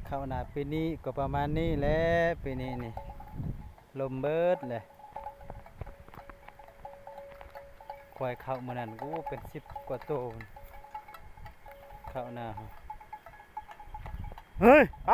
ເຂົ້ານາປີນີ້ກໍປະມານນີ້ແຫຼະ ປີນີ້ນີ້ ລົມເບີດແຫຼະ. ຄວາຍເຂົ້າມື້ນັ້ນ ໂອ້ ເປັນສິບກວ່າໂຕ ເຂົ້ານາ. ເຮີ້ຍ ໄປ!